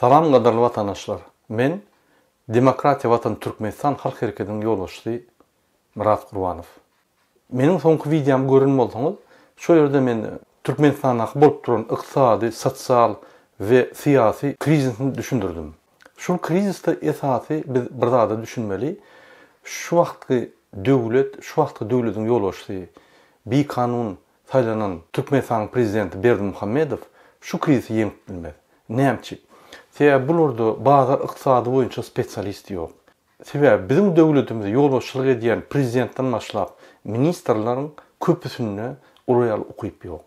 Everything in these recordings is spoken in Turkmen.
Salam gadyrly watandaşlar! Men Demokratiýa Watan Türkmenistan Halk Hereketiniň ýolbaşçysy Myrat Gurbanow. Meniň soňky wideomy gören bolsaňyz, şo ýerde men Türkmenistandaky bolup duran ykdysady, sosial we syýasy krizisini düşündirdim. Şul krizisde esasy biz bir zada düşünmeli, şu wagtky döwlet, şu wagtky döwletiň ýolbaşçysy bikanun saýlanan Türkmenistanyň prezidenti Berdimuhamedow şu krizisi ýeňip bilmez. Näme üçin? Sebäbi bularda bazar ykdysady boýunça spesialist ýok. Sebäbi biziň döwletimize ýolbaşçylyk edýän prezidentden başlap ministrleriň köpüsinde olar ýaly ukyp ýok.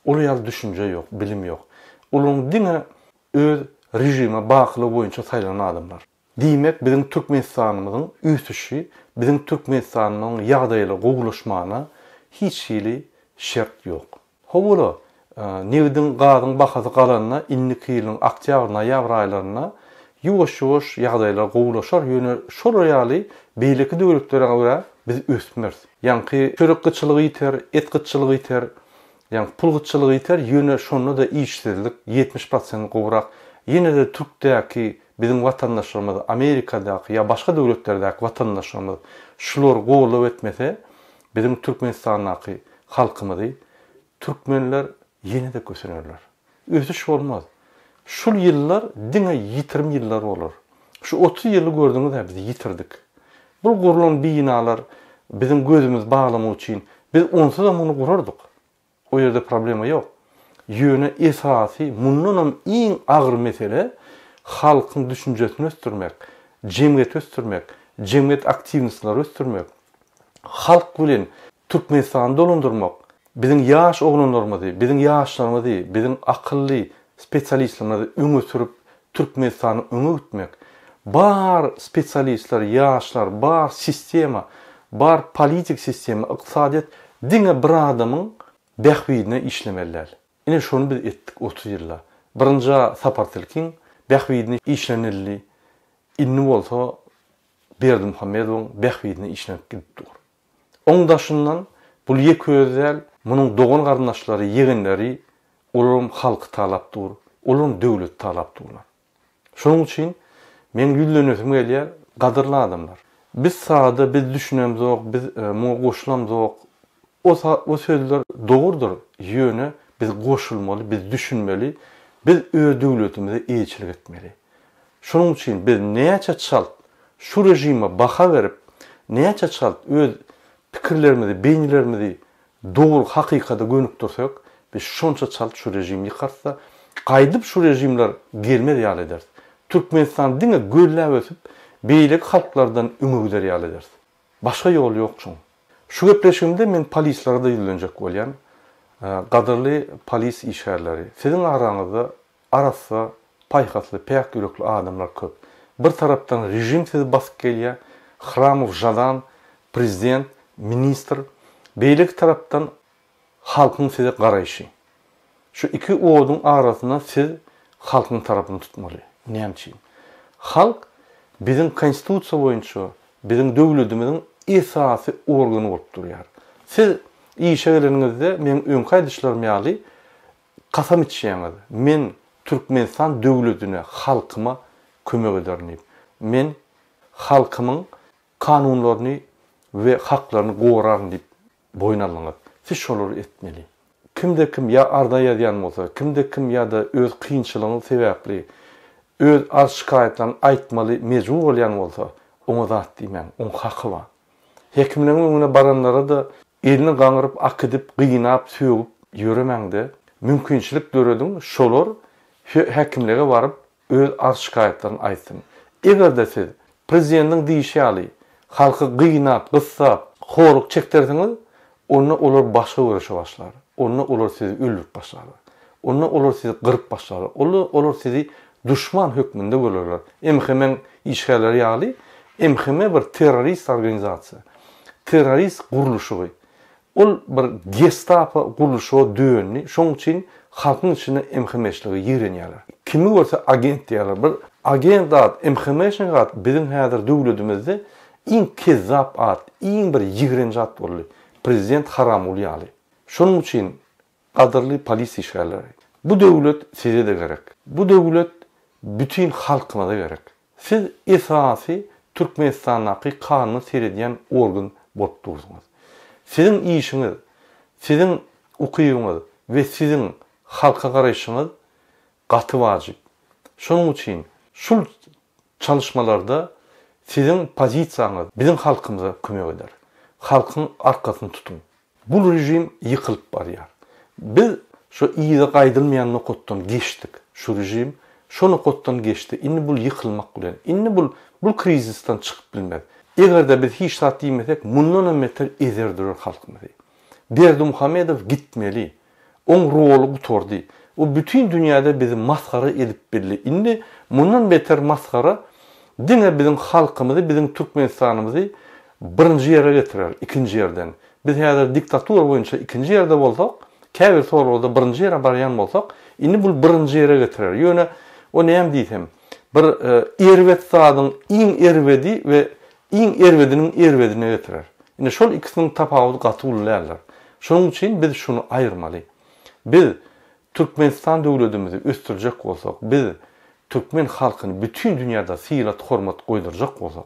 Olar ýaly düşünje ýok, bilim ýok. Olaryň diňe öz režime bakylygy boýunça saýlanan adamlar. Diýmek biziň Türkmenistanymyzyň ösüşi, biziň Türkmenistanymyzyň ýagdaýlary gowulaşmagyna hiç hili şert ýok. Hawa-la, nebidiň, gazyň bahasy galanda indiki ýylyň oktýabr, noýabr aýlarynda ýuwaş-ýuwaş ýagdaýlar gowulaşar, ýöne şolar ýaly beýleki döwletlere görä biz ösmeris. Ýaňky çörek gytçylygy ýiter, et gytçylygy ýiter, ýaňky pul gytçylygy ýiter, ýöne şonda-da işsizlik 70 prosent gowrak. Ýene-de türkdäki biziň watandaşlarymyz, Amerikadaky ýa başga döwletlerdäki watandaşlarymyz şulary goldaw etmese, Biziň Türkmenistandaky halkymyzy türkmenler ýene-de kösenerler. Ösüş bolmaz. Şul ýyllar diňe ýitirim ýyllar bolar. Şu 30 ýyly gördüňiz-ä biz ýitirdik. Bul gurlan binalar biziň gözümizi baglamak üçin biz onsuzam muny gurardyk. O ýerde problema ýok. Ýöne esasy mundanam iň agyr mesele halkyň düşünjesini ösdürmek, jemgyýeti ösdürmek, jemgyýet aktiwnistlary ösdürmek, halk bilen Türkmenistany dolandyrmak, biziň ýaş oglanlarymyzy, biziň ýaşlarymyzy, biziň akylly spesialistlerimizi öňe sürüp Türkmenistany öňe gitmek. Bar spesialistler, ýaşlar, bar sistema, bar politik sistema, ykdysadyýet diňe bir adamyň bähbidine işlemeli däl. Ine şony biz etdik 30 ýylda. Birinjä Sapar Tilkiň bähbidine işlenildi, indi bolsa Berdimuhamedowyň bähbidine işlenip gidip dur. Oň daşyndan bul ýeke özi däl, munuň dogan-garyndaşlary, ýegenleri, olaram halky talap dur, olaram döwleti talap durlar. Şonuň üçin meň ýüzlenesim gelýär, gadyrly adamlar! Biz sada, biz düşünemzok, biz muňa goşulamzok. O o sözler dogrudyr, ýöne biz goşulmaly, biz düşünmeli, biz öz döwletimize eýeçilik etmeli. Şonuň üçin biz näçe çalt şu režime baha berip, näçe çalt öz pikirlerimizi, beýnilerimizi dogry hakykata gönükdirsek, biz şonça çalt şu režimi ýykarys-da, gaýdyp şu režimler gelmez ýaly ederis. Türkmenistan diňe gölläp ösüp, beýleki halklardan öňe gider ýaly ederis. Başga ýoly ýok şoň. Şu gepleşigimde men polislere-de ýüzlenjek bolýan. Gadyrly polis işgärleri, siziň araňyzda Arassa, paýhasly, päk ýürekli adamlar köp. Bir tarapdan režim sizi basyp gelýär, Hramow, Žadan, prezident, ministr, beýleki tarapdan halkyň size garaýşy. Şu iki oduň arasynda siz halkyň tarapyny tutmaly. Näme üçin? Halk biziň konstitusiýa boýunça biziň döwletimiziň esasy organy bolup durýar. Siz işe geleniňizde meň öňki aýdyşlarym ýaly Kasam içýäňiz, men Türkmenistan döwletine, halkyma kömek ederin diýip. Men halkymyň kanunlaryny we haklaryny goraryn diýip boýun aldyňyz. Siz şolary etmeli. Kimde-kim ýa arza ýazýan bolsa, kimde-kim ýa-da öz kynçylygyňyz sebäpli öz arz-şikaýatlaryny aýtmaly mejbur bolýan bolsa, oňa zat diýmäň, oň haky bar. Hekimleriň öňüne baranlara-da elini gaňryp, akidip, gynap, sögüp ýöremäň-de, mümkinçilik dörediň, şolar häkimlige baryp, öz arz-şikaýatlaryny aýtsyn. Eger-de siz, prezidentiň diýşi ýaly, halky gynap, gyssap, horluk çekdirseňiz, onda olar başga göreşe başlar. Onda olar sizi öldürip başlarlar. Onda olar sizi gyryp başlarlar. Onda olar sizi duşman hökmünde görerler. MHM-iň işgärleri ýaly, MHM bir terrorist organizasiýa. Terrorist gurluşygy. Ol bir gestapo gurluşyga döndi. Şonuň üçin halkyň içinde MHM-çiligi ýigrenýärler. Kimi görse agent diýýärler. Bir agent at, MHM-şnik at biziň häzir döwletimizde iň kezzap at, iň bir ýigrenji at boldy. Prezident Haramguly ýaly. Şonuň üçin Gadyrly polis işgärleri! Bu döwlet size-de gerek. Bu döwlet bütin halkymyza gerek. Siz esasy Türkmenistandaky kanuna seredýän organ bolup dursuňyz. Siziň işiňiz, siziň ukybyňyz we siziň halka garaýşyňyz gaty wajyp. Şonuň üçin şul çalyşmalarda siziň pozisiýaňyz biziň halkymyza kömek eder. Halkyň arkasyny tutuň. Bul režim ýykylyp barýar. Biz şo yza gaýdylmaýan nokatdan geçdik. Şu režim şo nokatdan geçdi. Indi bul ýykylmak bilen. Indi bul bul krizisden çykyp bilmez. Eger-de biz hiç zat diýmesek, mundanam beter ezer durar halkymyzy. Berdimuhamedow gitmeli. Oň roly gutardy. O bütin dünýäde bizi masgara edip bildi. Indi mundan beter masgara diňe biziň halkymyzy, biziň Türkmenistanymyzy birinji ýere getirer, ikinji ýerden. Biz häzir diktatura boýunça ikinji ýerde bolsak, käbir soraglarda birinji ýere barýan bolsak, indi bul birinji ýere getirer. Ýöne o näme diýsem, bir erbet zadyň iň erbedi we iň erbediniň erbedine getirer. Indi şol ikisiniň tapawudy gaty uly däldir. Şonuň üçin biz şuny aýyrmaly. Biz Türkmenistan döwledimizi ösdürjek bolsak, biz türkmen halkyny bütin dünýäde sylat-hormat goýdurjak bolsak,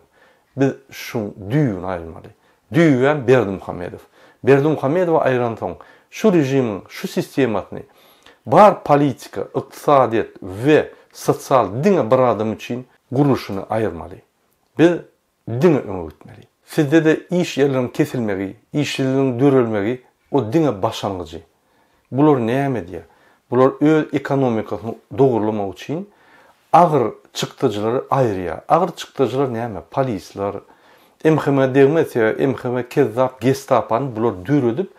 biz şuň düýbüni aýyrmaly. Düýbem Berdimuhamedow. Berdimuhamedowy aýyransoň, şu režimiň şu sistemasyny bar politika, ykdysadyýet we sosial diňe bir adam üçin gurluşyny aýyrmaly. Biz diňe öňe gitmeli. Sizde-de iş ýerleriniň kesilmegi, işsizligiň dörelmegi o diňe başlangyjy. Bular näme edýär? Bular öz ekonomikasyny dogurlamak üçin agyr çykdajylary aýyrýar. Agyr çykdajylar näme? Polisler, MHM degmez sebäbi MHM kezzap gestapany bular döredip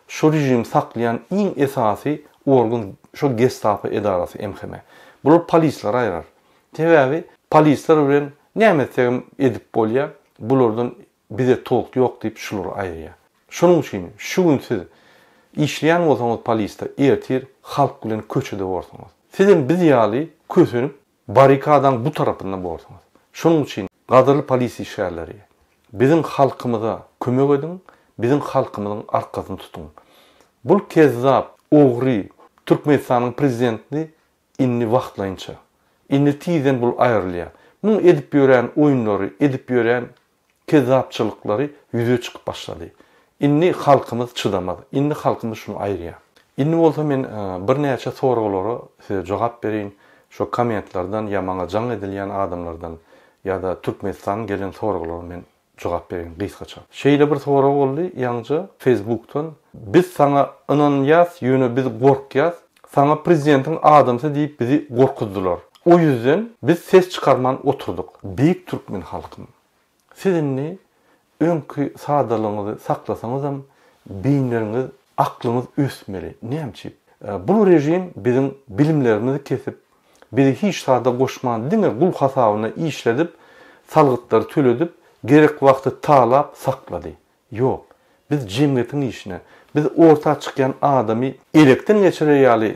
şo režimi saklaýan iň esasy organ şo gestapo edarasy MHM. Bular polisleri aýyrar. Sebäbi polisler bilen näme etsegem edip bolýar, bulardan bize tolk ýok diýip şulary aýyrýar. Şonuň üçin şu gün siz işleýän bolsaňyz polisde ertir halk bilen köçede borsuňyz. Sizem biz ýaly kösenip barrikadaň bu tarapynda borsuňyz. Şonuň üçin gadyrly polis işgärleri biziň halkymyza kömek ediň, biziň halkymyzyň arkasyny tutuň. Bul kezzap, ogry Türkmenistanyň prezidentini Indi wagtlaýynça. Indi tizden bul aýrylýar. Muň edip ýörän oýunlary, edip ýörän kezzapçylyklary ýüze çykyp başlady. Indi halkymyz çydamaz. Indi halkymyz şuny aýyrýar. Indi bolsa men birnäçe soraglara size jogap bereýin. Şo kommentlerden ýa maňa jaň edilýän adamlardan ýa-da Türkmenistandan gelen soraglara men Jogap bereýin gysgaça. Şeýle bir sorag boldy ýaňja Facebookdan. Biz saňa ynanýas ýöne biz gorkýas. Saňa prezidentiň adamsy diýip bizi gorkuzdylar. O ýüzden biz ses çykarman oturdyk. Beýik türkmen halkym. Siz indi öňki sadalygyňyzy saklasaňyzam beýinleriňiz aklyňyz ösmeli. Näme üçin? Bul režim biziň bilimlerimizi kesip Bizi hiç zada goşman diňe gul hasabyna işledip, salgytlary töledip, gerek wagty talap saklady. Ýok. Biz jemgyýetiň işine, biz orta çykýan adamy elekden geçirer ýaly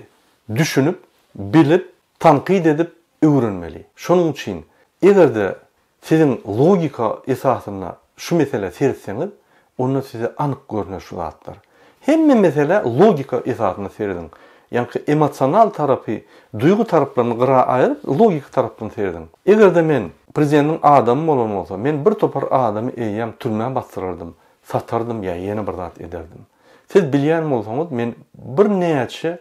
düşünip, bilip, tankyt edip öwrenmeli. Şonuň üçin eger-de Siziň logika esasynda şu meselä seretseňiz, onda size anyk görner şu zatlar. Hemme meselä logika esasynda serediň. Ýaňky emosional tarapy, duýgy taraplaryny gyra aýryp, logika tarapdan serediň. Eger-de men prezidentiň adamy bolan bolsam, men bir topar adamy eýýäm türmä basdyrardym, satardym ýa ýene bir zat ederdim. Siz bilýän bolsaňyz, men birnäçe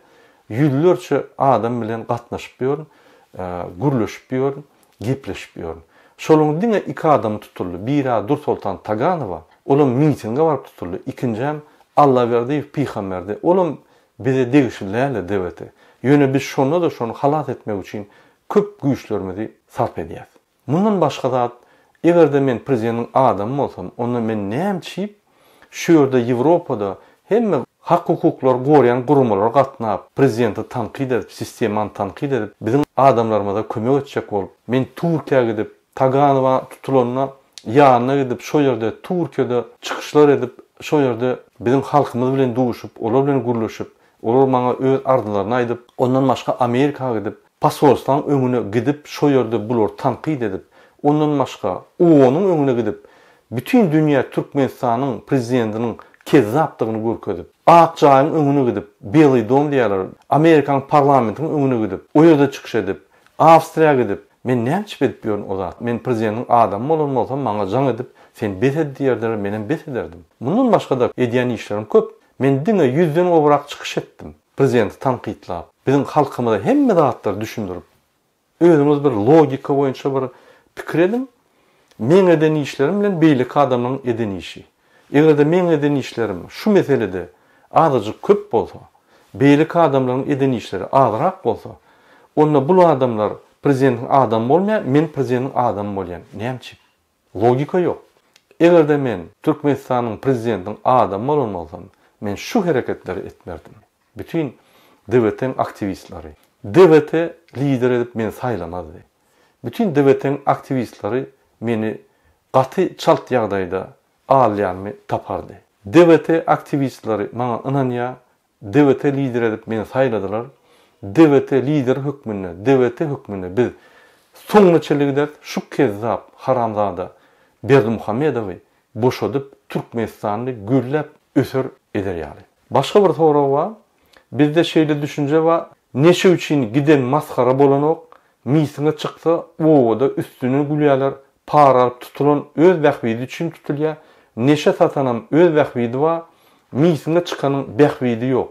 ýüzlerçe adam bilen gatnaşyp ýörün, gürleşip ýörün. Gepleşip ýörün. Şolaryň diňe iki adamy tutuldy. Biri-ä Dursoltan Taganowa, olam mitinge baryp tutuldy. Ikinjäm Allaberdiýew Pygamberdi, olam bize degişli däldi DWT. Ýöne biz şonda-da şony halas etmek üçin köp güýçlerimizi sarp edýäs. Mundan başga zat, eger-de men prezidentiň adamy bolsam, onda men nämçip Şu ýerde Ýewropada hemme hak-hukuklary goraýan guramalara gatnap, prezidenti tankyt edip, sistemany tankyt edip, biziň adamlarymyza kömek etjek bolup, men Türkiýä gidip, Taganowa tutulanda ýanyna gidip, şo ýerde Türkiýede çykyşlar edip, şo ýerde biziň halkymyz bilen duşup, olar bilen gürleşip, olar maňa öz arzalaryny aýdyp, ondan başga Amerika gidip, posolstwaň öňüne gidip, şo ýerde bulary tankyt edip, ondan başga OON-yň öňüne gidip, Bütin dünýä Türkmenistanyň prezidentiniň kezzapdygyny görkezip, Ak jaýyň öňüne gidip, Belyý dom diýýärler, Amerikanyň parlamentiniň öňüne gidip, o ýerde çykyş edip, Awstriýa gidip, men näme üçin edip ýörün o zat? Men prezidentiň adamy bolan bolsam, maňa jaň edip, sen bes et diýerdiler, menem bes ederdim. Mundan başga-da edýän işlerim köp. Men diňe ýüzden gowrak çykyş etdim. Prezidenti tankytlap, biziň halkymyza hemme zatlary düşündirip. Özüňiz bir logika boýunça bir pikir ediň. Meň eden işlerim bilen beýleki adamlaryň eden işi. Eger-de meň eden işlerim şu meselede azajyk köp bolsa, beýleki adamlaryň eden işleri azrak bolsa, onda bul adamlar prezidentiň adamy bolmaýar, men prezidentiň adamy bolýan. Näme üçin? Logika ýok. Eger-de men Türkmenistanyň prezidentiniň adamy bolan bolsam, men şu hereketleri etmerdim. Bütin DWT-iň aktiwistleri. DWT lider edip meni saýlamazdy. Bütin DWT-iň aktiwistleri meni gaty çalt ýagdaýda alýanymy tapardy. DWT aktiwistleri maňa ynanýar, DWT lider edip meni saýladylar. DWT lideri hökmünde, DWT hökmünde biz soňuna çenli gideris. Şu kezzap, haramzada Berdimuhamedowy boşadyp, Türkmenistany gülläp öser eder ýaly. Başga bir sorag bar. Bizde şeýle düşünje bar, neşe üçin giden masgara bolanok, misiňe çyksa obada üstünden gülýärler, para alyp tutulan öz bähbidi üçin tutulýar, neşe satanam öz bähbidi bar, misiňe çykanyň bähbidi ýok.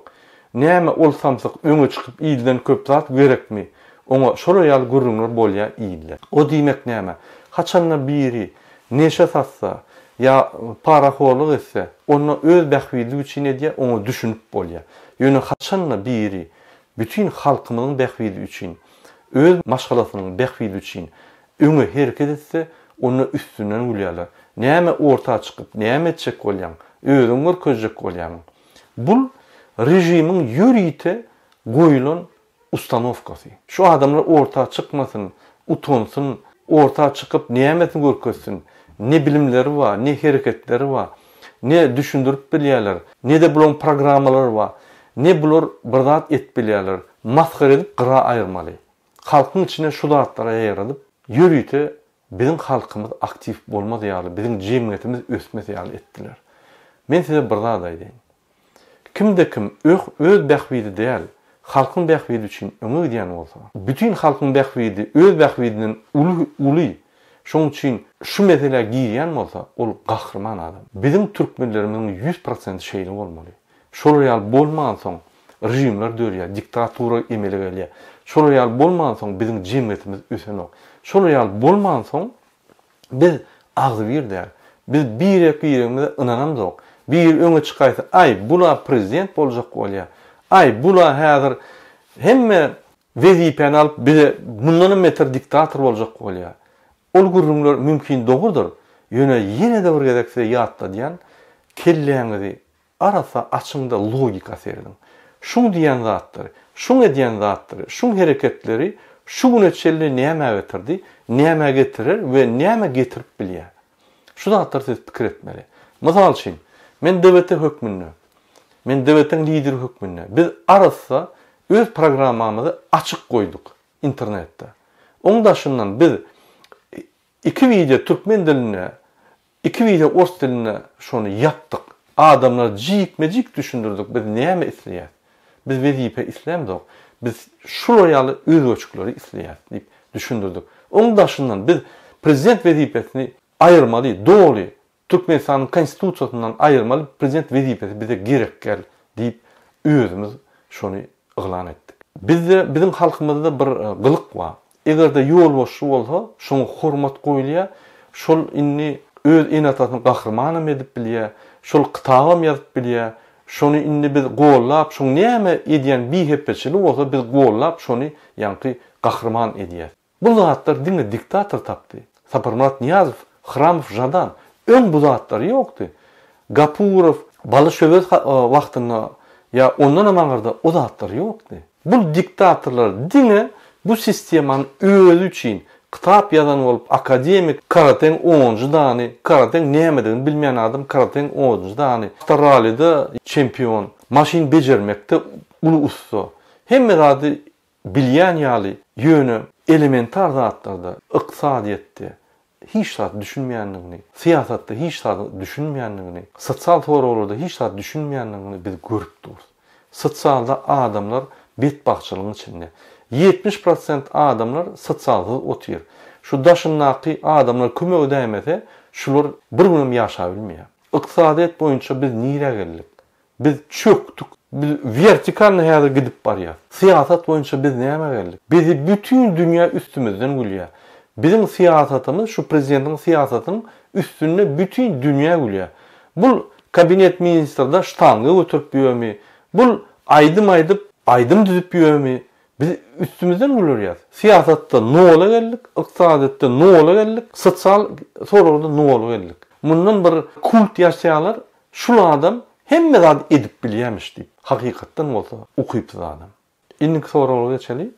Näme ol samsyk öňe çykyp ilden köp zat gerekmi oňa şolar ýaly gürrüňler bolýar ilde. O diýmek näme? Haçanda biri neşe satsa ýa parahorlyk etse, onda öz bähbidi üçin edýär, oňa düşünip bolýar. Ýöne haçanda biri bütin halkymyzyň bähbidi üçin, öz maşgalasynyň bähbidi üçin öňe hereket etse, onda üstünden gülýärler. Näme orta çykyp, näme etjek bolýaň? Özüňi görkezjek bolýarmyň? Bul režimiň ýörite goýulan ustanowkasy. Şu adamlar orta çykmasyn, utansyn, orta çykyp nämesini görkezsin? Ne bilimleri bar, ne hereketleri bar, ne düşündirip bilýärler, ne-de bularyň programmalary bar, ne bular bir zat edip bilýärler. Masgara edip gyra aýyrmaly. Halkyň içine şu zatlary ýaýradyp, ýörite biziň halkymyz aktiw bolmaz ýaly, biziň jemgyýetimiz ösmez ýaly etdiler. Men size bir zat aýdaýyn. Kimde-kim öh öz bähbidi däl, halkyň bähbidi üçin öňe gidýän bolsa, bütin halkyň bähbidi öz bähbidinden uly uly, şoň üçin şu meselä girýän bolsa, ol gahryman adam. Biziň türkmenlerimiziň 100% şeýle bolmaly. Şolar ýaly bolmansoň režimler dörýär, diktatura emele gelýär. Şolar ýaly bolmansoň biziň jemgyýetimiz ösenok. Şolar ýaly bolmansoň Biz agzybir däl. Biz birek-biregimize ynanamzok. Biri öňe çykaýsa, aý, bul-a prezident boljak bolýar. Aý, bul-a häzir hemme wezipäni alyp bize mundanam beter diktator boljak bolýar. Ol gürrüňler mümkin dogrudyr. Ýöne ýene-de bir gezek size ýatladýan, kelläňizi Arassa açyňda logika serediň. Şuň diýen zatlary, şuň edýän zatlary, şuň hereketleri şu güne çenli nämä getirdi, nämä getirer we nämä getirip bilýär? Şu zatlary siz pikir etmeli. Mysal üçin, men DWT hökmünde, men DWT-niň lideri hökmünde biz arassa öz programmamyzy açyk goýduk internetde. Oň daşyndan biz iki wideo türkmen dilinde Iki biri ors dilinde şony ýapdyk. Adamlara jikme-jik düşündirdik biz näme isleýäs. Biz wezipe islämzok. Biz şular ýaly özgerçikleri isleýäs diýip düşündirdik. Oň daşyndan biz prezident wezipesini aýyrmaly, doly Türkmenistanyň konstitusiýasyndan aýyrmaly prezident wezipesi bize gerek däl diýip özümiz şony yglan etdik. Bizde biziň halkymyzda bir gylyk bar. Eger-de ýolbaşçy bolsa, şoňa hormat goýulýar. Şol indi öz ene-atasyny gahrymanam edip bilýär. Şol kitabam ýazyp bilýär. Şony indi biz gollap, şoň näme edýän bihepbeçiligi bolsa biz gollap şony ýaňky gahryman edýäs. Bu zatlar diňe diktator tapdy. Saparmyrat Nyýazow, Hramow Žadan. Öň bu zatlar ýokdy. Gapurow, Baly Şöwez wagtynda ýa ondanam aňyrda o zatlar ýokdy. Bul diktatorlar diňe bu sistemany özi üçin kitap ýazan bolup akademik karateň onunjy dany karateň nämedigini bilmeýän adam karateň onunjy dany awtorallyda çempion maşyn bejermekde uly ussa hemme zady bilýän ýaly ýöne elementar zatlarda ykdysadyýetde hiç zat düşünmeýändigini, syýasatda hiç zada düşünmeýändigini, sosial soraglarda hiç zat düşünmeýändigini biz görüp durus. Sosialda adamlar betbagtçylygyň içinde. 70 prosent adamlar sosialsyz otyr. Şu daşyndaky adamlar kömek edäýmese, şular bir günem ýaşabilmeýär. Ykdysadyýet boýunça biz nirä geldik? Biz çökdük. Biz wertikalny häzir gidip barýas. Syýasat boýunça biz nämä geldik? Bizi bütin dünýä üstümizden gülýär. Biziň syýasatymyz, şu prezidentiň syýasatynyň üstünde bütin dünýä gülýär. Bul kabinet ministrde ştanga göterip ýörmi? Bul aýdym aýdyp, aýdym düzüp ýörmi? Biz üstümizden gülürýäs. Syýasatda nola geldik, ykdysadyýetde nola geldik, sosial soragda nola geldik. Mundan bir kult ýaşaýarlar, şul adam hemme zady edip bilýämiş diýip. Hakykatdan bolsa ukypsyz adam. Indiki soraga geçeli.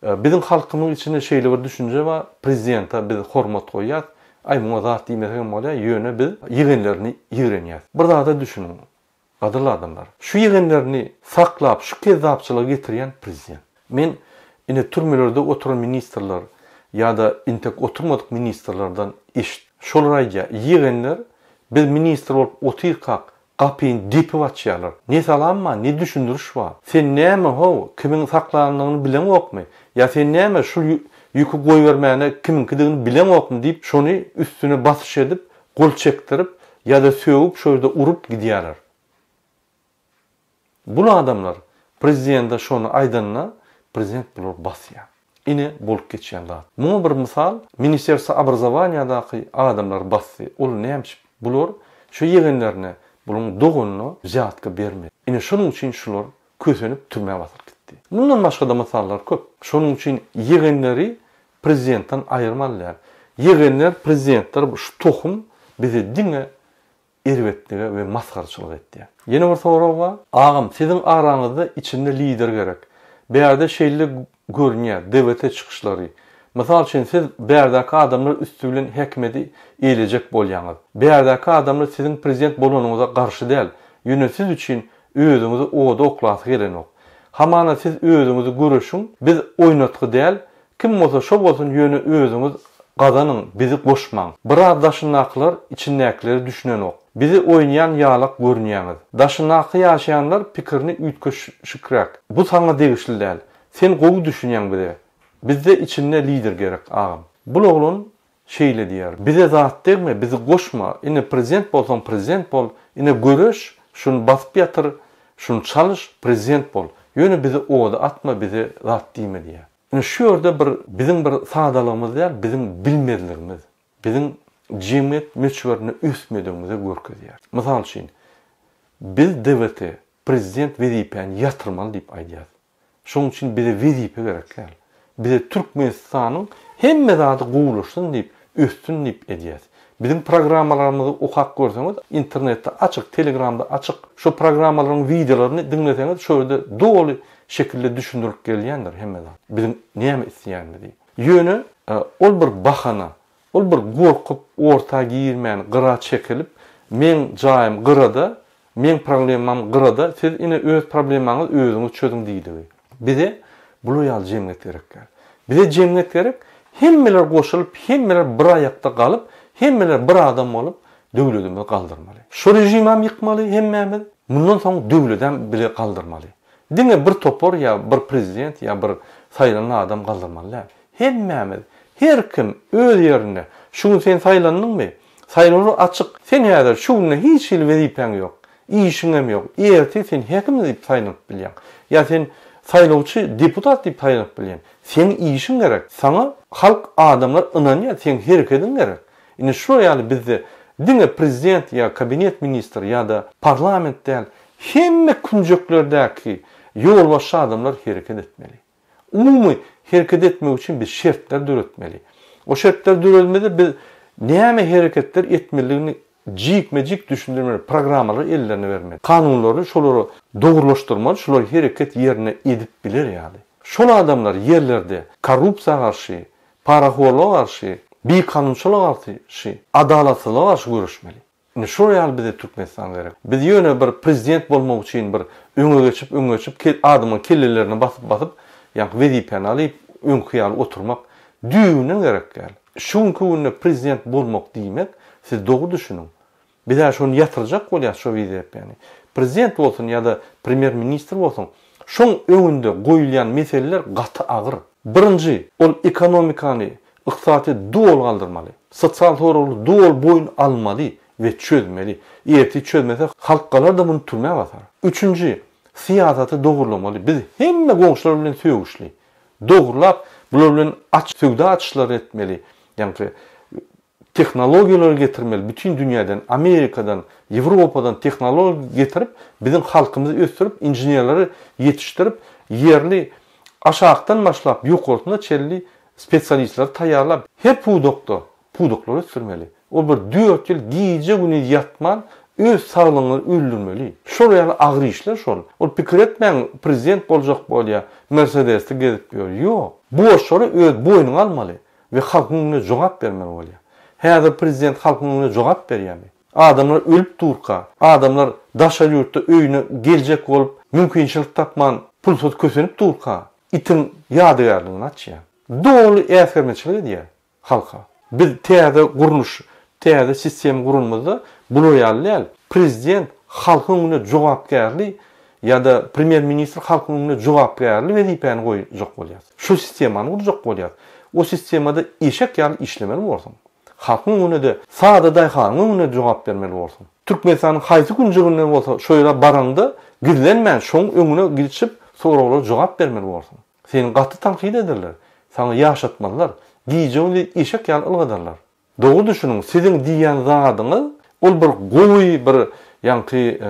Biziň halkymyň içinde şeýle bir düşünje bar, prezidente biz hormat goýýas, aý muňa zat diýmesegem bolýar, ýöne biz ýegenlerini ýigrenýäs. Bir zada düşüniň. Gadyrly adamlar, şu ýegenlerini saklap şu kezzapçylygy getirýän prezident. Men ine türmelerde oturan ministrler ýa-da intek oturmadyk ministrlerden eşit. Şolar aýdýar, ýegenler biz ministr bolup otyrkak gapyny depip açýarlar. Ne salam bar, ne düşündiriş bar. Sen näme how, kimiň saklandygyny bileňokmy? Ýa sen näme şul ýüki goýbermäne kimiňkidigini bileňokmy diýip şony üstüne basyş edip gol çekdirip ýa-da sögüp şo ýerde urup gidýärler. Bul adamlar prezidente şony aýdanda prezident bulary basýar. Ine bolup geçýän zat. Muňa bir mysal Ministerstwo obrazowaniýadaky adamlary basdy. Ol näme bular şo ýegenlerine bularyň doganyna wzýatka bermedi. Ine şonuň üçin şular kösenip türmä basylyp gitdi. Mundan başga-da mysallar köp. Şonuň üçin ýegenleri prezidentden aýyrmaly däl. Ýegenler prezidentler şu tohum bizi diňe erbetlige we masgaraçylyga etýär. Ýene bir sorag bar. Agam siziň araňyzda içinde lider gerek. Bärde şeýle görünýär DWT çykyşlary. Mysal üçin siz bärdäki adamlar üsti bilen häkimedi eýlejek bolýaňyz. Bärdäki adamlar siziň prezident bolanyňyza garşy däl. Ýöne siz üçin özüňizi oda oklasy gelenok. Hamana siz özüňizi göreşiň biz oýnatgy däl Kim bolsa şo bolsun ýöne özüňiz gazanyň bizi goşmaň. Biraz daşyndakylar içindäkilere düşünenok. Bizi oýnaýan ýalak görünýäňiz. Daşyndaky ýaşaýanlar pikirini üýtgeşikräk. Bu saňa degişli däl. Sen gowy düşünýäň bize. Bizde içinde lider gerek agam. Bul oglan şeýle diýýär. Bize zat degme bizi goşma ine prezident bolsaň prezident bol ine göreş şuny basyp ýatyr şuny çalyş prezident bol. Ýöne bizi oda atma bize zat diýme diýýär. Ine şu ýerde bir biziň bir sadalygymyz däl, biziň bilmezligimiz, biziň jemgyýet möçberinde ösmedigimizi görkezýär. Mysal üçin, biz DWT, prezident wezipäni ýatyrmaly diýip aýdýarys. Şonuň üçin bize wezipe gerek däl. Bize Türkmenistanyň hemme zady gowulaşsyn diýip, össün diýip edýäs. Biziň programmalarymyzy okap görseňiz, internetde açyk, telegramda açyk. Şo programmalaryň wideolaryny diňleseňiz, şo ýerde doly şekilde düşündirilip gelýändir hemme zat. Biziň näme isleýänimizi. Ýöne ol bir bahana. Ol bir gorkup, orta girmän, gyra çekilip, meň jaýym gyrada, Meň problemam gyrada, siz ine öz problemaňyz özüňiz çözüň diýdigi. Bize bular ýaly jemgyýet gerek däl. Bize jemgyýet gerek, hemmeler goşulyp, hemmeler bir aýakda galyp, hemmeler bir adam bolup döwledimizi galdyrmaly. Şu režimem ýykmaly hemmämiz, mundan soň döwledem bile galdyrmaly. Diňe bir topar ýa bir prezident ýa bir saýlanan adam galdyrmaly däl. Hemmämiz, her kim öz ýerinde, şu gün sen saýlandyňmy, Saýlawlar açyk. Sen häzir şu günde hiç hili wezipäň ýok. Işiňem ýok. Ertir sen häkim diýip saýlanyp bilýäň. Ýa sen saýlawçy deputat diýip saýlanyp bilýäň. Seň işiň gerek. Saňa halk adamlar ynanýar. Seň herekediň gerek. Indi şular ýaly bizde diňe prezident ýa kabinet ministri ýa-da parlament däl, hemme künjeklerdäki ýolbaşçy adamlar hereket etmeli. Umumy hereket etmek üçin biz şertler döretmeli. O şertler dörelmese biz näme hereketler etmelidigini jikme-jik düşündirmeli, programmalary ellerine bermeli. Kanunlary şolara dogrulaşdyrmaly, şular hereket ýerine edip biler ýaly. Şol adamlar ýerlerde korrupsiýa garşy, parahorluga garşy, bikanunçylyga garşy, adalatsyzlyga garşy göreşmeli. Ine şol ýaly bize Türkmenistan gerek. Biz ýöne bir prezident bolmak üçin bir öňe geçip öňe geçip adamyň kellelerine basyp basyp ýaňky wezipäni alyp öňki ýaly oturmak düýbünden gerek däl. Şu günki günde prezident bolmak diýmek siz dogry düşüniň. Biz hä şony ýatyrjak bolýas şo wezipäni. Prezident bolsun ýa-da premýer ministr bolsun. Şoň öňünde goýulýan meseleler gaty agyr. Birinji, ol ekonomikany, ykdysadyýeti doly galdyrmaly. Sosial soraglary doly boýun almaly we çözmeli. Ertir çözmese, halk galar-da muny türmä basar. Üçünji, syýasaty dogurlamaly. Biz hemme goňşular bilen sögüşli. Dogrulap, bular bilen aç söwda açyşlary etmeli. Ýaňky tehnologiýalary getirmeli, bütin dünýäden, Amerikadan, Ýewropadan tehnologiýa getirip, biziň halkymyzy ösdürip, inženerleri ýetişdirip, ýerli aşakdan başlap ýokarsyna çenli spesialistleri taýýarlap, her pudakda pudaklary ösdürmeli. Ol bir dört ýyl gije-gündiz ýatman öz saglygyňyzy öldürmeli. Şol ýaly agyr işler şol. Ol pikir etmäň prezident boljak bolýa, Mersedesde gezip ýör. Ýok. Borçlary öz boýnuňa almaly we halkyň öňünde jogap bermeli bolýa. Häzir prezident halkyň öňünde jogap berýämi? Adamlar ölüp durka, adamlar daşary ýurtda öýüne geljek bolup mümkinçilik tapman pulsuz kösenip durka itiň ýadygärligini açýa. Doly äsgermeçilik edýä. Halka. Biz täze gurluş, täze sistema guranymyzda bular ýaly däl. Prezident halkyň öňünde jogapkärli ýa-da premýer-ministr halkyň öňünde jogapkärli wezipäni goýjak bolýar. Şu sistemany gurjak bolýar. O sistemada eşek ýaly işlemeli borsuň. Halkyň öňünde-de, sada daýhanyň öňünde jogap bermeli borsuň. Türkmenistanyň haýsy künjeginde bolsa şo ýere baraňda gizlenmän şoň öňüne geçip soraglara jogap bermeli borsuň. Seni gaty tankyt ederler. Saňa ýaşatmazlar. Gije-gündiz eşek ýaly ylgadarlar. Dogry düşüniň, siziň diýýän zadyňyz ol bir gowy bir ýaňky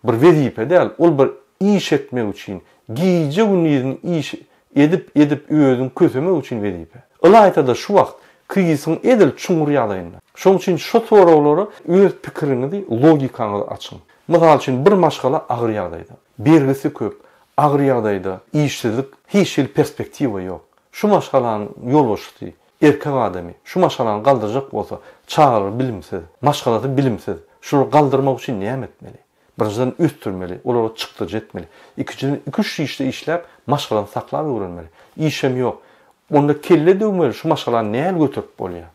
bir wezipe däl, ol bir iş etmek üçin, gije-gündizini iş edip edip özüňi kösemek üçin wezipe. Ylaýta-da şu wagt krizisiň edil çuňňur ýagdaýynda. Şonuň üçin şu soraglara öz pikiriňizi, logikaňyzy açyň. Mysal üçin, bir maşgala agyr ýagdaýda. Bergisi köp, agyr ýagdaýda, işsizlik, hiç hili perspektiwa ýok. Şu maşgalanyň ýolbaşçysy, erkek adamy, şu maşgalany galdyrjak bolsa, çagalary bilimsiz, maşgalasy bilimsiz, şulary galdyrmak üçin näme etmeli? Birinjiden ösdürmeli, olara çykdajy etmeli. Ikinjiden iki-üç işde işläp, maşgalany saklap öwrenmeli. Işem ýok. Onda kelle döwmeli, şu maşgalany nähili göterip bolýar?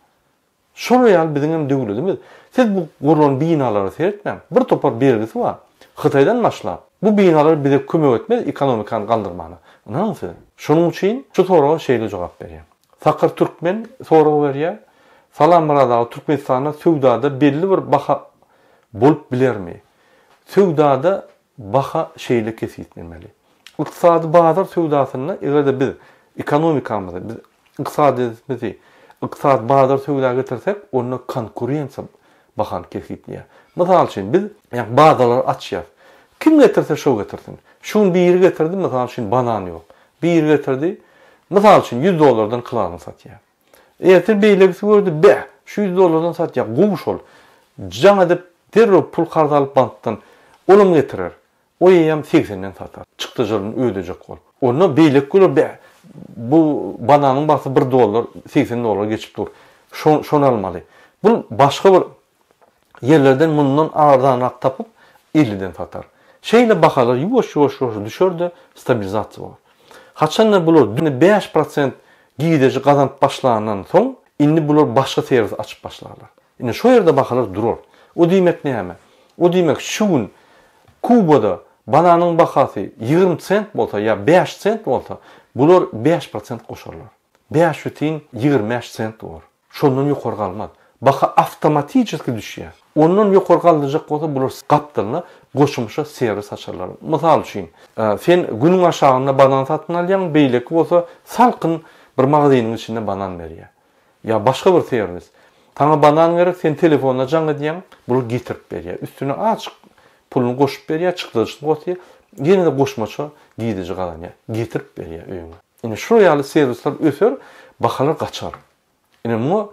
Şol ýaly biziňem döwletimiz. Siz bu gurlan binalara seretmäň. Bir topar bergisi bar. Hytaýdan başlap. Bu binalar bize kömek etmez ekonomikany galdyrmana. Ynanyň siz. Şonuň üçin şu soraga şeýle jogap berýän. Sakar Türkmen sorag berýär. Salam Myrat aga Türkmenistanda söwdada belli bir baha bolup bilermi? Söwdada baha şeýle kesgitlenmeli. Ykdysady bazar söwdasynda eger-de biz ekonomikamyzy, biz ykdysadyýetimizi ykdysady bazar söwda getirsek, onda konkurensiýa bahany kesgitleýär. Mysal üçin, biz ýa bazarlary açýarys. Kim getirse şo getirsin. Şu gün biri getirdi, mysal üçin, banan ýok. Biri getirdi, mysal üçin, ýüz dollardan kilogramyny satýar. Ertir beýlekisi gördi, beh, şu ýüz dollardan satýar, gowy şol. Jaň edip, derrew pul karz alyp bankdan, olam getirer. O eýýäm segsenden satar. Çykdajylaryny ödejek bolup. Onda beýleki güler, beh, bu bananyň bahasy bir dollar, 80 dollara geçip dur. Şo, şony almaly. Bu başga bir ýerlerden mundan arzanrak tapyp, elliden satar. Şeýle bahalar ýuwaş-ýuwaş-ýuwaş düşer-de, stabilizasiýa bolar. Haçanda bular 5% girdeji gazanyp başlandan soň, indi bular başga serwis açyp başlarlar. Ine şo ýerde bahalar durar. O diýmek näme? O diýmek şu gün Kubada bananyň bahasy 20 sent bolsa ýa 5 sent bolsa, bular 5% goşarlar. 5,25 sent bolar. Şondan ýokary galmaz. Baha awtomatiçeski düşýär. Ondan ýokary galdyrjak bolsa bular gapdalyna goşumça serwis açarlar. Mysal üçin, sen günüň aşagynda banan satyn alýaň, beýleki bolsa salkyn bir magazynyň içinde banan berýär. Ýa başga bir serwis. Saňa banan gerek, sen telefonda jaň edýäň, bular getirip berýär. Üstüne azjyk puluny goşup berýär, çykdajysyny gosýar, ýene-de goşmaça girdeji gazanýar. Getirip berýär öýüňe. Ine şular ýaly serwisler öser, bahalar gaçar. Ine muňa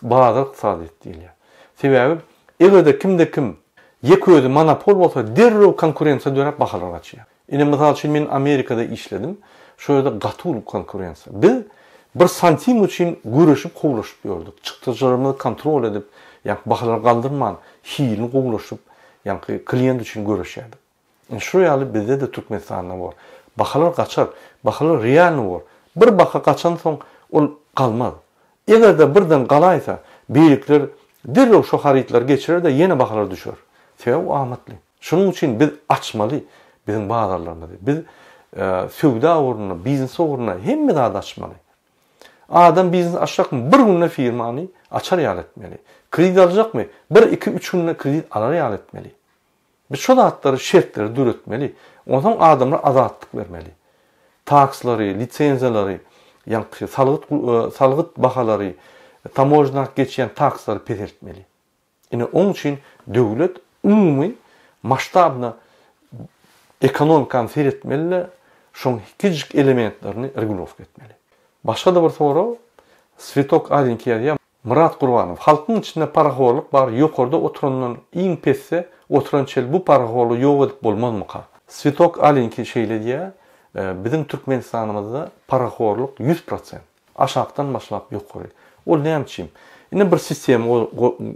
bazar ykdysadyýeti diýilýär. Sebäbi eger-de kimde-kim ýeke özi monopol bolsa, derrew konkurensiýa döräp bahalar gaçýar. Ine mysal üçin men Amerikada işledim. Şo ýerde gaty uly konkurensiýa. Biz bir santim üçin göreşip kowlaşyp ýördük. Çykdajylarymyzy kontrol edip, ýaňky bahalary galdyrman, hilini gowulaşdyryp, ýaňky klient üçin göreşýärdik. Ine şular ýaly bizde-de Türkmenistanda bor. Bahalar gaçar. Bahalar realny bor. Bir baha gaçansoň ol galmaz. Eger-de birden galaýsa, beýlekiler derrew şo harytlary geçirer-de ýene bahalar düşer. Sebäbi o amatly. Şonuň üçin biz açmaly biziň bazarlarymyzy. Biz. söwda ugrunda, biznes ugrunda hemme zady açmaly. Adam biznes açjakmy, bir günde firmany açar ýaly etmeli. Kredit aljakmy, bir, iki, üç günde kredit alar ýaly etmeli. Biz şo zatlary, şertleri döretmeli. Onsoň adamlara azatlyk bermeli. Takslary, lisenziýalary, ýaňky salgyt salgyt bahalary, tamožna geçýän takslary peseltmeli. Ine oň üçin döwlet umumy masştabna ekonomikany seretmeli-de, şoň kiçijik elementlerini regulowka etmeli. Başga-da bir sorag, Swetok Alinki ýazýar, Myrat Gurbanow, halkyň içinde parahorlyk bar, ýokarda oturandan iň pesde oturan çel bu parahorlygy ýok edip bolmazmyka? Swetok Alinki şeýle diýýär, Biziň Türkmenistanymyzda parahorlyk 100%. Aşakdan başlap ýokary. Ol näme üçin? Indi bir sistema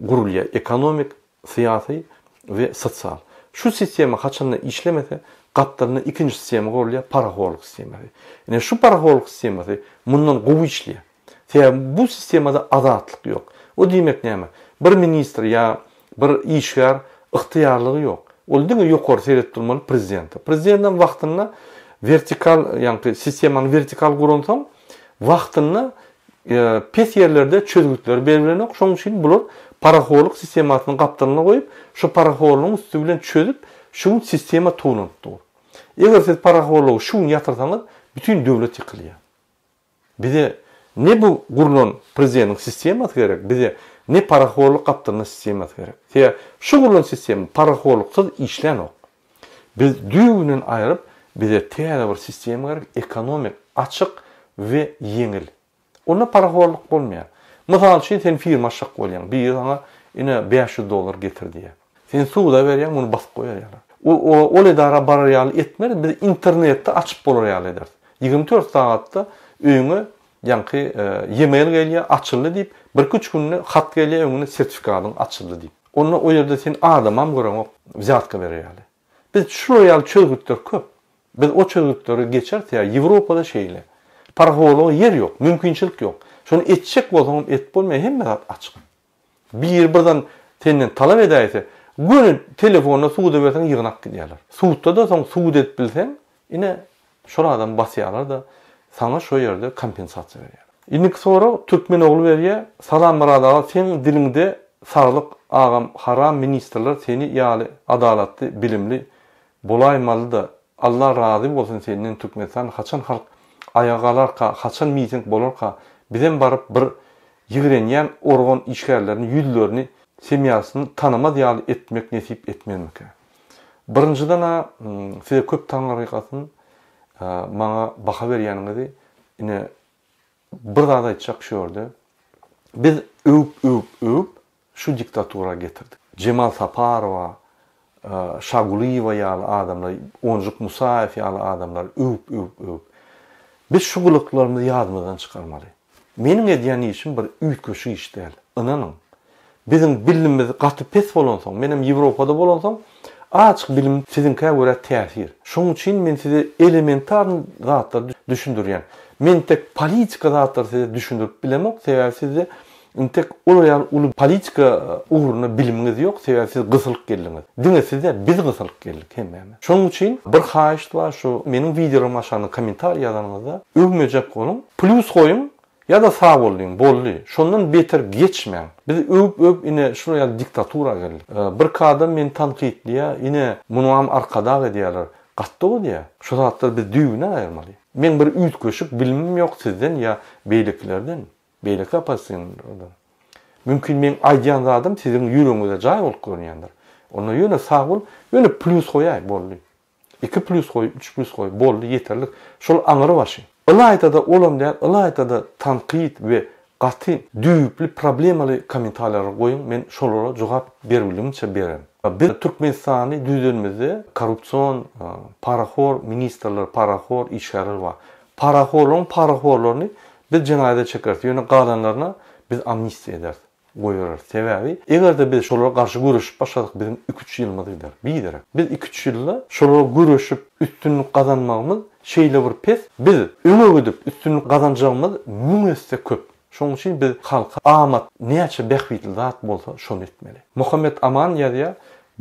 gurulýar, ekonomik, syýasy we sosial. Şu sistema haçanda işlemese, gapdalynda ikinji sistema gurulýar, parahorlyk sistemasy. Ine şu parahorlyk sistemasy mundan gowy işleýär. Sebäbi bu sistemada azatlyk ýok. O diýmek näme? Bir ministr ýa bir işgär ygtyýarlygy ýok. Ol diňe ýokary seredip durmaly prezidente. Prezidentem wagtynda wertikal, ýagny sistemany wertikal guransoň, wagtynda pes ýerlerde çözgütleri beribilenok. Şonuň üçin bular parahorlyk sistemasyny gapdalyna goýup, şu parahorlygyň üsti bilen çözüp, şu gün sistema towlanyp dur. Eger siz parahorlygy şu gün ýatyrsaňyz, bütin döwlet ýykylýar. Bize ne bu gurlan prezidentiň sistemasy gerek, bize ne parahorlyk gapdalynda sistemasy gerek. Sebäbi şu gurlan sistema parahorluksyz işlänok. Biz düýbünden aýryp, bize täze bir sistema gerek, ekonomik, açyk we ýeňil. Onda parahorluk bolmaýar. Mysal üçin, sen firma açjak bolýaň, biri saňa ine 500 dollar getir diýýär. Sen suda berýäň, muny basyp goýarýarlar. Ol edara barar ýaly etmeris, biz internetde açyp bolar ýaly ederis. 24 sagatda öýüňe ýaňky e-mail gelýär, açyldy diýip, birküç günde hat gelýär öňüne sertifikatyň açyldy diýip. Onda o ýerde sen adamam göreňok, wzýatka berer ýaly. Biz şular ýaly çözgütler köp. Biz o çözgütleri geçeris ýa Ýewropada şeýle. Parahorlyga ýer ýok, mümkinçilik ýok. Şony etjek bolsaňam etip bolmaýar, hemme zat açyk. Biri birden senden talap edäýse, göni telefonda suda berseň ýygnap gidýärler. Sudda-da soň subut edip bilseň, ine, şol adamy basýarlar-da, saňa şo ýerde kompensasiýa berýärler. Indiki sorag Türkmen ogly berýär, Salam Myrat aga seň diliňde saglyk agam haram ministrler seni ýaly adalatly bilimli bolaýmalyda Alla razy bolsun senden Türkmenistan haçan halk aýaga galarka haçan miting bolarka bizem baryp bir ýigrenýän organ işgärlerini ýüzlerini semýasyny tanamaz ýaly etmek nesip etmezmikä. Birinjidena size köp taňryýalkasyn maňa baha berýäniňizi ine bir zat aýtjak şu ýerde biz öwüp öwüp öwüp Şu diktatura getirdik. Jemal Saparowa, Şagulyýewa ýaly adamlar, Onjuk Musaýew ýaly adamlary öwüp, öwüp, öwüp. Biz şu gylyklarymyzy ýadymyzdan çykarmaly. Meniň edýän işim bir üýtgeşik iş däl. Ynanyň. Biziň bilimimiz gaty pes bolansoň, menem Ýewropada bolansoň, azajyk bilimim siziňkä görä täsir. Şonuň üçin men size elementarnyý zatlary düşündirýän. Men tek politika zatlary size düşündirip bilemok, sebäbi sizde Intek olar ýaly uly politika ugrunda bilimiňiz ýok, sebäbi siz gysylyp geldiňiz. Diňe siz däl, biz gysylyp geldik hemmämiz. Şonuň üçin bir haýyşt bar, şu meniň wideolarymyň aşagynda kommentariý ýazanyňyzda öwmejek boluň, plýus goýuň ýa-da sag bol diýiň, boldy. Şondan beter geçmäň. Biz öwüp-öwüp ine şular ýaly diktatura geldik. Birki adam meni tankytlaýar, ine munuňam arkadag edýärler. Gaty dogry diýýär. Şu zatlary biz düýbünden aýyrmaly. Meň bir üýtgeşik bilimim ýok sizden ýa beýlekilerden. Beýleki oppozisionerlerden. Mümkin meň aýdýan zadym siziň ýüregiňize jaý bolup görünýändir. Onda ýöne sag bol, ýöne plýus goýaý, boldy. Iki plýus goý, üç plýus goý, boldy, ýeterlik. Şol aňry başy. Ylaýta-da olam däl, ylaýta-da tankyt we gaty düýpli problemaly kommentariýalary goýuň, men şolara jogap berbildigimçe bererin. Biz Türkmenistany düzenimizde korrupsion, parahor ministrler, parahor işgärler bar. Parahorlaryň parahorlaryny biz jenaýata çekeris, ýöne galanlaryna biz amnistiýa ederis, goýbereris. Sebäbi, eger-de biz şolara garşy göreşip başlasak, biziň iki-üç ýylymyz gider. Biderek. Biz iki-üç ýylda şolara göreşip üstünlik gazanmagymyz şeýle bir pes, biz öňe gidip üstünlik gazanjagymyz müň esse köp. Şonuň üçin biz halka amat näçe bähbitli zat bolsa şony etmeli. Muhammet Aman ýazýar,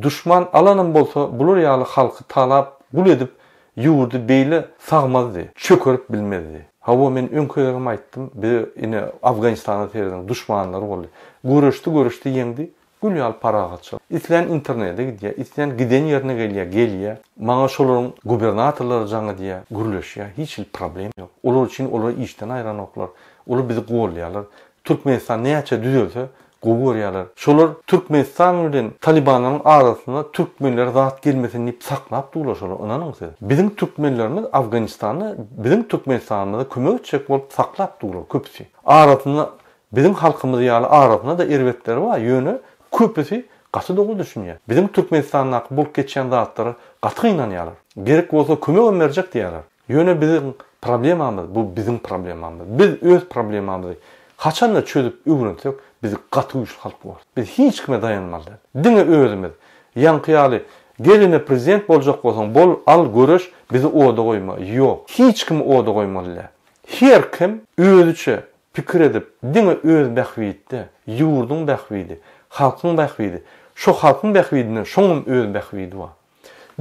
Duşman alanam bolsa bular ýaly halky talap, gul edip. ýurdy beýle sagmazdy, çökerip bilmezdi. Hawa, men öňki gezegem aýtdym, bize ine Afganistana serediň, duşmanlary boldy. Göreşdi, göreşdi, ýeňdi. Gül ýaly parahatçylyk. Islän internete gidýär, islän giden ýerine gelýär, gelýär. Maňa şolaryň gubernatorlary jaň edýär, gürleşýär. Hiç hili problem ýok. Olar üçin olary işden aýranoklar. Olar bizi goldaýarlar. Türkmenistan näçe düzelse gowy görýärler. Şolar Türkmenistan bilen Talibanlaryň arasynda türkmenlere zat gelmesin diýip saklap durlar şolar ynanyň siz. Biziň türkmenlerimiz Afganistanda biziň Türkmenistanymyza kömek etjek bolup saklap durlar köpüsi. Arasynda biziň halkymyz ýaly arasynda-da erbetleri bar ýöne köpüsi gaty dogry düşünýär. Biziň Türkmenistandaky bolup geçýän zatlara gaty gynanýarlar. Gerek bolsa kömegem berjek diýýärler. Ýöne biziň problemamyz, bu biziň problemamyz. Biz öz problemamyzy haçanda çözüp öwrensek, biz gaty güýçli halk bolarys. Biz hiç kime daýanmaly däl. Diňe özümiz. Ýaňky ýaly, gel ine prezident boljak bolsaň bol, al, göreş, bizi oda goýma. Ýok. Hiç kimi oda goýmaly däl. Her kim özüçe pikir edip, diňe öz bähbitde, ýurduň bähbidi, halkyň bähbidi, şo halkyň bähbidinden şoňam öz bähbidi bar.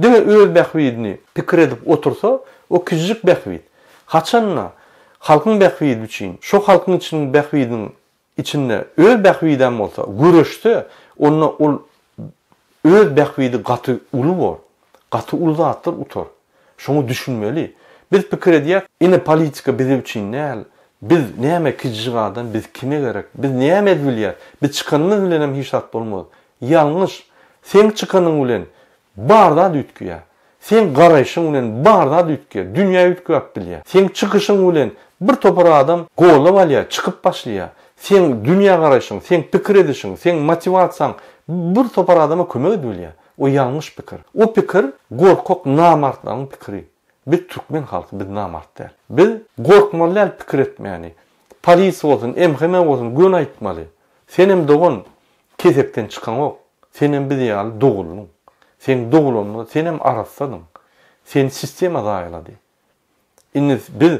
Diňe öz bähbidini pikir edip otursa, o kiçijik bähbit. Haçan-da, halkyň bähbidi üçin, şo halkyň içiniň bähbidiniň içinde öz bähbidem bolsa, göreşse, onda ol öz bähbidi gaty uly bor. Gaty uly zatlar utar. Şoňa düşünmeli. Biz pikir edýäs, ine politika bize üçin däl, biz näme kiçijik adam, biz kime gerek, biz näme edip bilýäs, biz çykanymyz bilenem hiç zat bolmaz. Ýalňyş. Seň çykanyň bilen bar zat üýtgeýär. Seň garaýşyň bilen bar zat üýtgeýär. Dünýä üýtgäp bilýär. Seň çykyşyň bilen bir topar adam gollap alýar, çykyp başlaýar. Seň dünýägaraýşyň, seň pikir edişiň, seň motiwasiýaň bir topar adama kömek edip bilýär. O ýalňyş pikir. O pikir gorkak namartlaryň pikiri. Biz türkmen halky, biz namart däl. Biz gorkmaly däl pikir etmäni. Polisiýa bolsun, MHM bolsun göni aýtmaly. Senem dogan Kesekden çykaňok. Senem biz ýaly doguldyň. Seň dogulanyňda senem arassadyň. Seni sistema zaýalady. Indi biz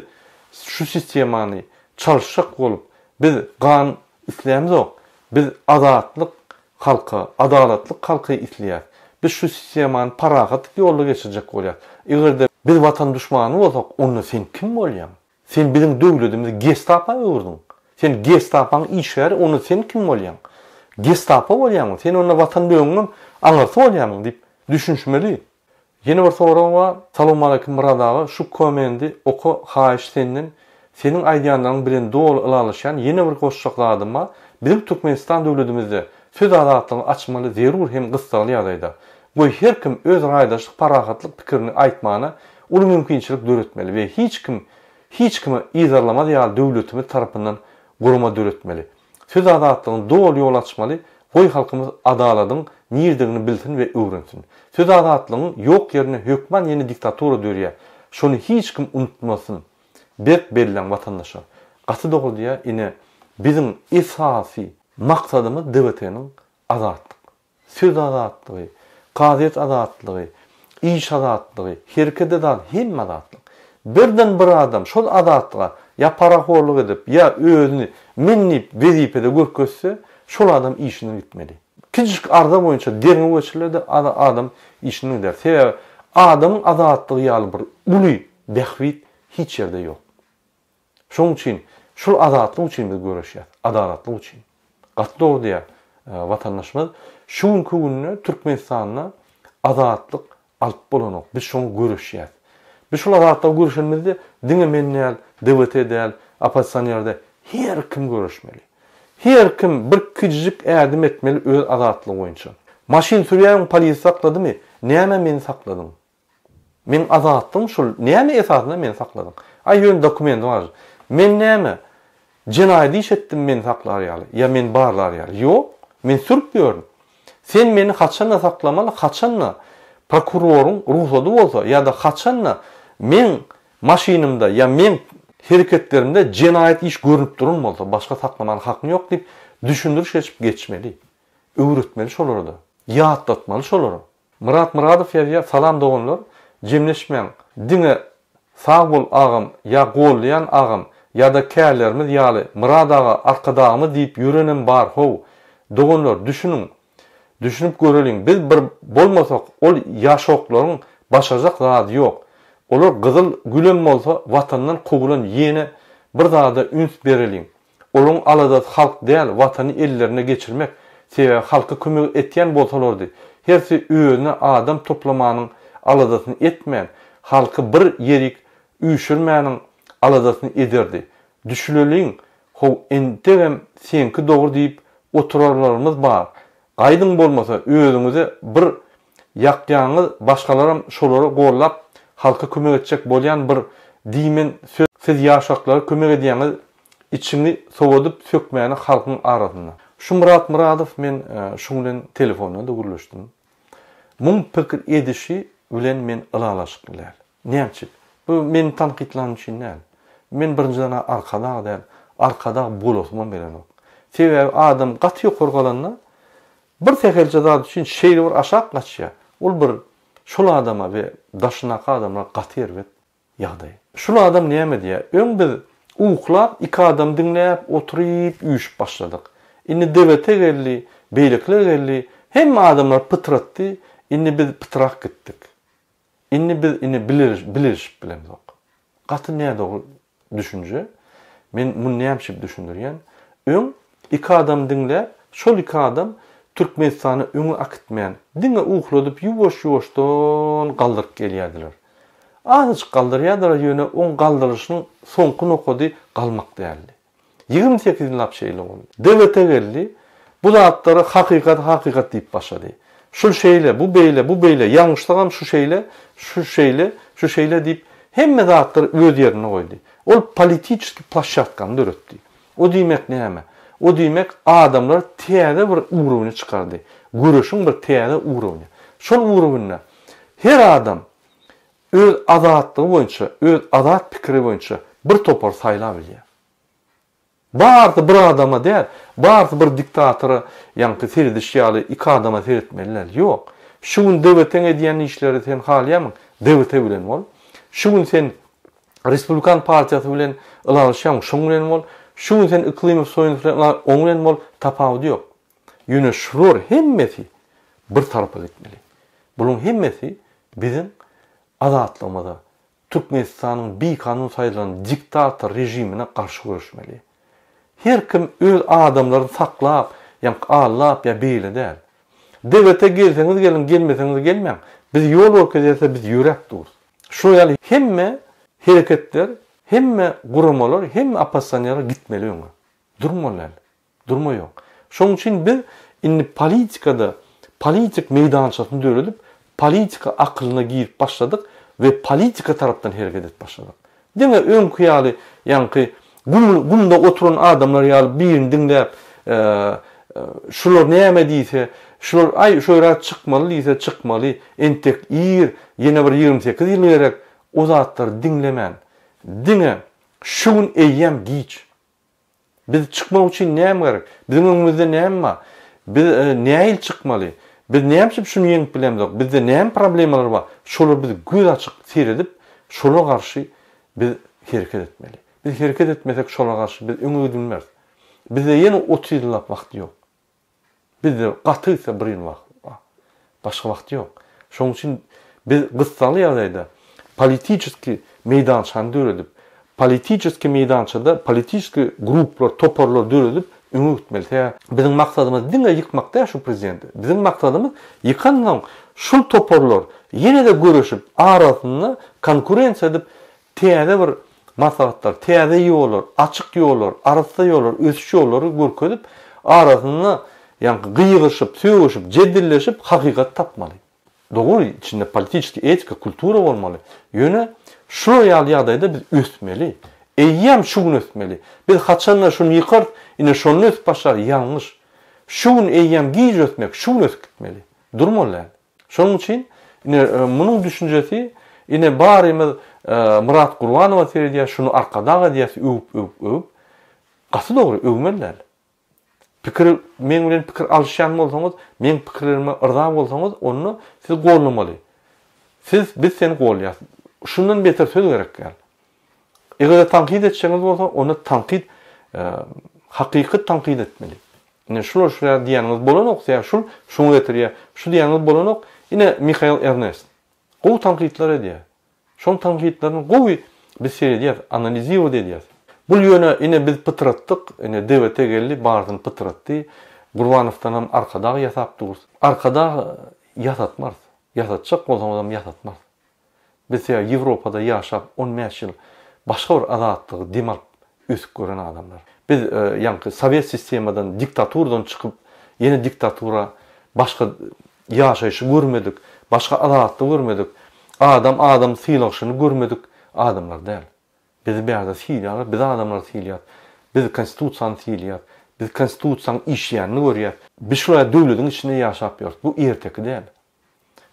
şu sistemany çalyşjak bolup biz gan islämzok. Biz azatlyk halka, adalatlyk halky isleýäs. Biz şu sistemany parahatlyk ýolda geçirjek bolýas. Egerde biz watan duşmany bolsak onda sen kim bolýaň? Sen biziň döwledimizi gestapa öwürdiň. Sen gestapaň işgäri, onda sen kim bolýaň? Gestapa bolýaňmy? Sen onda watan döwüňem aňyrsy bolýamyň diýip düşünişmeli. Ýene bir sorag bar. Salowmaleýkim Myrat aga, şu komendi oka haýyş senden. Seniň aýdýanlaryň bilen doly ylalaşýan, ýene bir goşjak zadym bar. Biziň Türkmenistan döwledimizde söz azatlygyny açmaly zerur hem gyssagly ýagdaýda. Goý her kim öz raýdaşlyk parahatlyk pikirini aýtmana uly mümkinçilik döretmeli we hiç kim hiç kimi yzarlamaz ýaly döwletimiz tarapyndan gurama döretmeli. Söz azatlygyny doly ýol açmaly, goý halkymyz adaladyň nirdigini bilsin we öwrensin. Söz azatlygyň ýok ýerinde hökman ýene diktatura dörýär. Şony hiç kim unutmasyn. Berk belläň watandaşlar. Gaty dogry diýýär ine biziň esasy maksadymyz DWT-niň azatlyk. Söz azatlygy, kazyýet azatlygy, iş azatlygy, hereket azatlygy, hemme azatlyk. Birden bir adam şol azatlyga ýa parahorluk edip, ýa özüni men diýip wezipede görkezse, şol adam işinden gitmeli. Kiçijik arza boýunça derňew geçiriler-de, adam işinden gider. Sebäbi adamyň azatlygy ýaly bir uly bähbit hiç ýerde ýok. Şonuň üçin şul azatlyk üçin biz göreşýäs, adalatlyk üçin. Gaty dogry diýýär watandaşymyz. Şu günki günde Türkmenistanda azatlyk alyp bolanok. Biz şoňa göreşýäs. Biz şul azatlyga göreşenimizde diňe men däl, DWT däl, oppozisioner däl, her kim göreşmeli. Her kim bir kiçijik ädim etmeli öz azatlygy boýunça. Maşyn sürýäň polisiýa sakladymy? Nämä meni sakladyň? Meň azatlygym şul, näme esasynda meni sakladyň? Aý ýöne dokumenti bar. Men näme, jenaýat iş etdim meni saklar ýaly, ýa meni barlar ýaly? Ýok, men sürüp ýörün. Sen meni haçanda saklamaly, haçanda prokuroryň rugsady bolsa ýa-da haçanda meň maşynymda ýa meň hereketlerimde jenaýat iş görnüp duran bolsa, başga saklamana hakyň ýok diýip düşündiriş geçip geçmeli. Öwretmeli şolara-da. Ýatlatmaly şolara. Myrat Myradow ýazýar, Salam doganlar, jemleşmäň, diňe Sag bol agam ýa gollaýan agam ýa-da kärlerimiz ýaly Myrat aga Arkadagymyz diýip ýörenem bar how. Doganlar düşüniň, düşünip göreliň biz bir bolmasak ol ýaşoklaryň başarjak zady ýok. Olar gyzyl gülem bolsa watandan kowulan ýene bir zada üns bereliň. Olaň aladasy halk däl watany ellerine geçirmek sebäbi halka kömek etýän bolsalardy hersi özüne adam toplamanyň aladasyny etmän halky bir ýerik üýşürmäniň aladasyny ederdi. Düşüleliň how entegem seňki dogry diýip oturarlarymyz bar. Gaýdyň bolmasa özüňize bir ýakýaňyz başgalaram şolary gollap halka kömek etjek bolýan bir diýmen söz siz ýaşaklara kömek edýäňiz içiňi sowadyp sökmäne halkyň arasynda. Şu Myrat Myradow men şuň bilen telefonda-da gürleşdim. Muň pikir edişi bilen men ylalaşykly däl. Nämçik? Bu meni tankytlanym üçin däl. Men birinjiden-ä Arkadag däl, Arkadag bolasymam gelenok. Sebäbi adam gaty ýokary galanda bir sähelçe zat üçin şeýle bir aşak gaçýar. Ol bir şol adama we daşyndaky adamlara gaty erbet ýagdaý. Şul adam näme diýýär? Öň biz uklap iki adam diňläp oturyp üýşüp başladyk. Indi DWT geldi, beýlekiler geldi, hemme adamlar pytratdy, indi biz pytrak gitdik. Indi biz indi bilelişip bilemzok. Gaty nädogry düşünje. Men muny näme üçin düşündirýän? Öň iki adam diňläp, şol iki adam Türkmenistany öňe akitmän, diňe uhladyp ýuwaş-ýuwaşdan galdyryp gelýärdiler. Azajyk galdyrýardylar, ýöne oň galdyrylyşynyň soňky nokady galmak däldi. 28 ýyllap şeýle boldy. DWT geldi, bu zatlary hakykat hakykat diýip başlady. Şul şeýle, bu beýle, bu beýle, ýalňyşsagam şu şeýle, şu şeýle, şu şeýle diýip, hemme zatlary öz ýerinde goýdy. Ol politiçeskiý ploşçadkany döretdi. O diýmek näme? O diýmek adamlar täze bir ugrowne çykardy. Göreşiň bir täze ugrowny. Şol ugrowinde her adam öz azatlygy boýunça, öz azat pikiri boýunça bir topar saýlap bilýär. Barysy bir adama däl, barysy bir diktatora ýaňky serediş ýaly iki adama seretmeli däl. Ýok. Şu gün DWT-iň edýän işleri sen halaýarmyň? DWT bilen bol. Şu gün sen Respublikan partiýasy bilen ylalaşýaň, şoň bilen bol. Şu gün sen Yklymow Soýunow bilen yla, oň bilen bol. Tapawudy ýok. Ýöne şular hemmesi bir tarapa gitmeli. Bularyň hemmesi biziň azatlygymyza, Türkmenistanyň bikanun saýlanan diktator režimine garşy göreşmeli. Her kim öz adamlaryny saklap, ýa aldap ýa beýle däl. DWT gelseňiz geliň, gelmeseňiz gelmäň. Biz ýol görkezerse biz ýöräp durus. Şular ýaly hemme hereketler, hemme guramalar, hemme oppozisionerler gitmeli öňe. Durmaly däl. Durma ýok. Şonuň üçin biz indi politikada politik meýdançasyny döredip, politika akylyna girip başladyk we politika tarapdan hereket edip başladyk. Diňe öňki ýaly ýaňky gum gumda oturan adamlar ýaly birini diňläp, şular näme diýse, şular aý şu ýere çykmaly diýse çykmaly, entek ir, ýene bir 28 ýyl gerek, o zatlary diňlemän, diňe şu gün eýýäm giç. Biz çykmak üçin näme gerek? Biziň öňümizde näme bar? Biz nähili çykmaly? Biz näme üçin şuny ýeňip bilemzok? Bizde näme problemalar bar? Şolar biz göz açyk seredip, şolara garşy biz hereket etmeli. Biz hereket etmesek şolara garşy biz öňe gidilmeris. Bizde ýene 30 ýyllap wagt ýok. Bizde gaty gitse bir ýyl wagt bar. Başga wagt ýok. Şonuň üçin biz gyssagly ýagdaýda politiçeskiý meýdançany döredip, politiçeskiý meýdançada politiçeskiý gruplar, toparlar döredip öňe gitmeli. Sebäbi biziň maksadymyz diňe ýykmak däl şu prezidenti. Biziň maksadymyz ýykansoň şul toparlar ýene-de göreşip, arasynda konkurensiýa edip Täze bir maslahatlar, täze ýollar, açyk ýollar, arassa ýollar, ösüş ýollary görkezip, arasynda ýaňky gygyryşyp, sögüşip, jedelleşip hakykaty tapmaly. Dogry, içinde politiçeskiý etika, kultura bolmaly. Ýöne şular ýaly ýagdaýda biz ösmeli. Eýýäm şu gün ösmeli. Biz haçanda şuny ýykarys, ine şonda ösüp başlar, ýalňyş. Şu gün eýýäm giç ösmek, şu gün ösüp gitmeli. Durmaly däl. Şonuň üçin ine munuň düşünjesi ine barymyz Myrat Gurbanowa seredýäs, şuny Arkadag edýäs öwüp öwüp öwüp. Gaty dogry öwmeli däl. Pikir meň bilen pikir alyşýan bolsaňyz, meň pikirlerime yrza bolsaňyz onda siz gollamaly. Siz biz seni golýas. Şundan beter söz gerek däl. Eger-de tankyt etjegiňiz bolsa onda tankyt hakyky tankyt etmeli. Ine şular şular diýýäniňiz bolanok, sebäbi şul şuňa getirýär. Şu diýýäniňiz bolanok. Ine Mihail Ernest. Gowy tankytlar edýär. Şoň tankytlaryny gowy biz seredýäs, analizirowat edýäs. Bul ýöne ine biz pytratdyk, ine DWT geldi, barysyny pytratdy. Gurbanowdanam Arkadag ýasap durus. Arkadag ýasatmarys. Ýasatjak bolsaňyzam ýasatmarys. Biz tä Ýewropada ýaşap 15 ýyl başga bir azatlygy dem alyp ösüp gören adamlar. Biz ýaňky sowet sistemadan, diktaturdan çykyp ýene diktatura başga ýaşaýşy görmedik, başga azatlygy görmedik, adam adamy sylagşyny görmedik adamlar däl. Bizi bärde sylaýarlar, biz adamlary sylaýarys. Biz konstitusiýany sylaýarys. Biz konstitusiýanyň işleýänini görýäris. Biz şulaý döwlediň içinde ýaşap ýörüs. Bu erteki däl.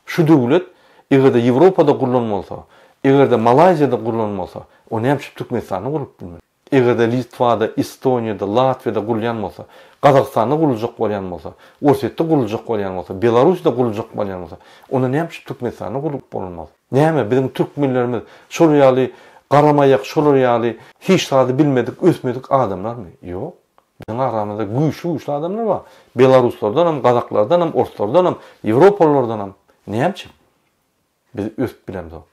Şu döwlet eger-de Ýewropada gurlan bolsa, eger-de Malaýziýada gurlan bolsa, o näme üçin Türkmenistanda gurlup bilmez? Eger-de Litwada, Estoniýada, Latwiýada gurulýan bolsa, Gazagystanda guruljak bolýan bolsa, Orsýetde guruljak bolýan bolsa, Belarusda guruljak bolýan bolsa, onda näme üçin Türkmenistanda gurulyp bolunmaz? Näme, biziň türkmenlerimiz şolar ýaly garamaýak, şolar ýaly hiç zady bilmedik, ösmedik adamlarmy? Ýok. Biziň aramyzda güýçli-güýçli adamlar bar. Belaruslardanam, gazaklardanam, orslardanam, ýewropalylardanam. Näme üçin? Biz ösüp bilemzok.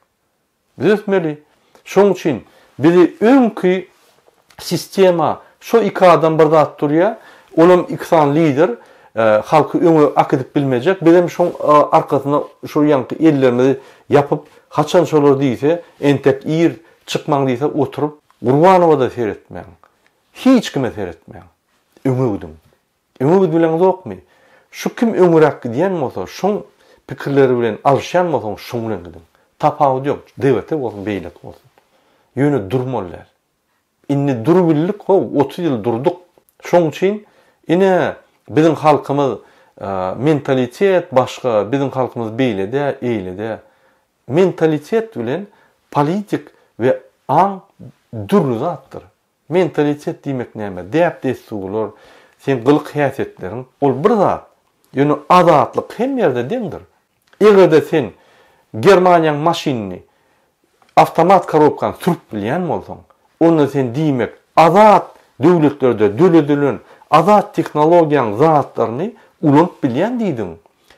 Biz ösmeli. Şoň üçin bizi öňki sistema, şo iki adam bir zat durýar, olam iki sany lider, halky öňe akidip bilmejek, bizem şoň arkasyna şo ýaňky ellerimizi ýapyp, haçan şolar diýse, entek ir, çykmaň diýse oturyp, Gurbanowa-da seretmäň. Hiç kime seretmäň. Öňe gidiň. Öňe gidibileňzokmy? Şu kim öňüräk gidýän bolsa, şoň pikirleri bilen alyşýan bolsaň, şoň bilen gidiň. Tapawudy ýok, DWT bolsun, beýleki bolsun. Ýöne durmaly däl. Indi durubildik how, 30 ýyl durduk. Şoň üçin ine biziň halkymyz mentalitet başga, biziň halkymyz beýle dä, eýle dä. Mentalitet bilen politik we aň dürli zatdyr. Mentalitet diýmek näme? Däp-dessurlar, seň gylyk-häsiýetleriň, ol bir zat. Ýöne azatlyk hemme ýerde deňdir. Eger-de sen Germaniýaň maşynyny, awtomat korobkany sürüp bilýän bolsaň, onda sen diýmek azat döwletlerde döledilen azat tehnologiýaň zatlaryny ulanyp bilýän diýdigiň.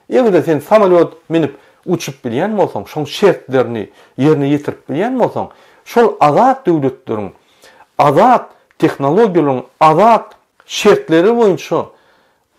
Eger-de sen samolýot münüp uçup bilýän bolsaň, şoň şertlerini ýerine ýetirip bilýän bolsaň, şol azat döwletleriň, azat tehnologiýalaryň azat şertleri boýunça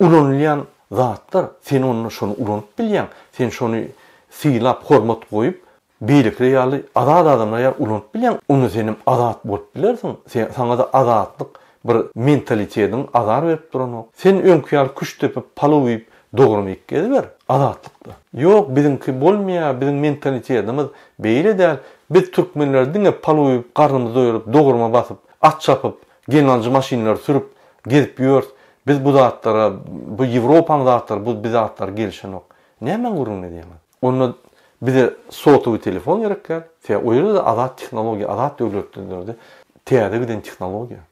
ulanylýan zatlar, sen onda şony ulanyp bilýäň, sen şony sylap, hormat goýup, Beýlekiler ýaly azat adamlar ýaly ulanyp bilýäň, onda senem azat bolup bilersiň. Sen saňa-da azatlyk bir mentalitediň azar berip duranok. Sen öňki ýaly küşt depip, palaw iýip, dograma iýip geziber. Azatlykda. Ýok, biziňki bolmaýar, biziň mentalitetimiz beýle däl. Biz türkmenler diňe palaw iýip, garnymyzy doýuryp, dograma basyp, at çapyp, gelnalyjy maşynlary sürüp gezip ýörüs. Biz bu zatlara, bu Ýewropaň zatlary, bu bi zatlar gelişenok. Nämäň gürrüňini edýäňiz? Onda bize sotowy telefon gerek däl. Sebäbi o ýerde-de azat tehnologiýa, azat döwletlerde täze giden tehnologiýa.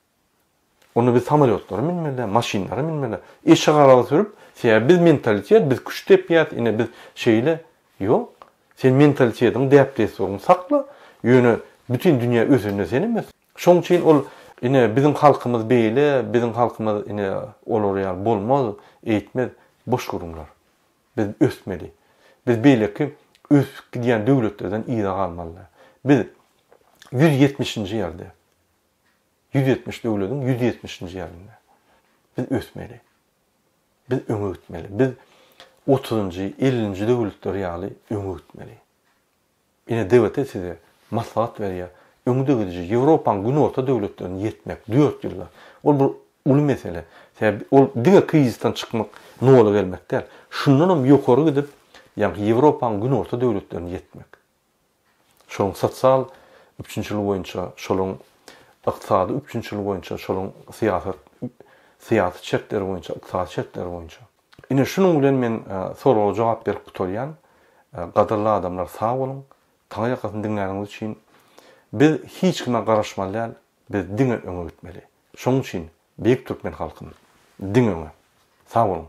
Onda biz samolýotlara münmeli däl, maşynlara münmeli däl. Eşek araba sürüp, sebäbi biz mentalitet, biz küşt depýäs, ine biz şeýle. Ýok. Sen mentalitetiňi, däp-dessuryňy sakla, ýöne bütin dünýä ösende senem ös. Şoň üçin ol ine biziň halkymyz beýle, biziň halkymyz ine olar ýaly bolmaz, eýtmez. Boş gürrüňler. Biz ösmeli. Biz beýleki ösüp gidýän döwletlerden yza galmaly däl. Biz 170-nji ýerde. 170 döwlediň 170-nji ýerinde. Biz ösmeli. Biz öňe gitmeli. Biz 30-njy, 50-nji döwletler ýaly öňe gitmeli. Ine DWT size maslahat berýär. Öňde gidiji Ýewropaň günorta döwletlerine ýetmek dört ýylda. Ol bir uly mesele. Sebäbi ol diňe krizisden çykmak, nola gelmek däl. Şundanam ýokary gidip, ýagny Ýewropaň günorta döwletlerine ýetmek. Şolaryň sosial üpjünçiligi boýunça, şolaryň ykdysady üpjünçiligi boýunça, şolaryň syýasat syýasy şertleri boýunça, ykdysady şertleri boýunça. Ine şunuň bilen men soraga jogap berip gutarýan. Gadyrly adamlar sag boluň. Taňry ýalkasyn diňläniňiz üçin. Biz hiç kime garaşmaly däl, biz diňe öňe gitmeli. Şonuň üçin beýik türkmen halkym diňe öňe. Sag boluň.